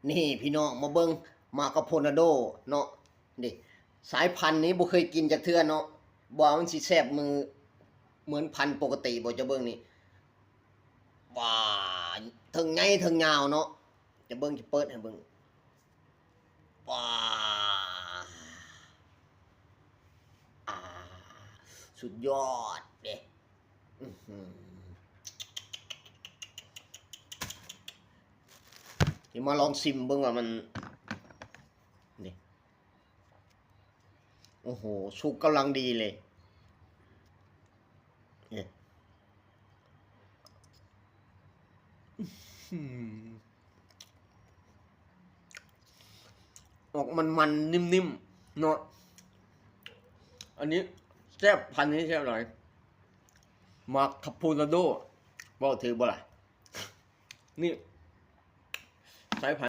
ນີ້ພີ່ນ້ອງມາເບິ່ງໝາກກະໂພນາໂດເນາະ ນີ້ ສາຍພັນນີ້ບໍ່ເຄີຍກິນຈັກເທື່ອເນາະ ບໍ່ວ່າມັນຊິແຊບມື ເໝືອນພັນປົກກະຕິບໍ່ ເຈົ້າເບິ່ງນີ້ ວ້າ ເທິງໃຫຍ່ເທິງຍາວເນາະ ຈະເບິ່ງ ຈະເປີດໃຫ້ເບິ່ງ ວ້າ ອາ ສຸດຍອດເດ້ ອືຫື ຊິມາລອງຊິມເບິ່ງວ່າມັນ ນີ້ ໂອ້ໂຫ ສຸກກຳລັງດີເລີຍ ນີ້ ອືຫື ອອກມັນໆ ນິ້ມໆ ເນາະ ອັນນີ້ແຊບ ພັນນີ້ແຊບຫຼາຍ ໝາກຄາໂພນາໂດ ເວົ້າຖືກບໍ່ລະ ນີ້ ສາຍພັນ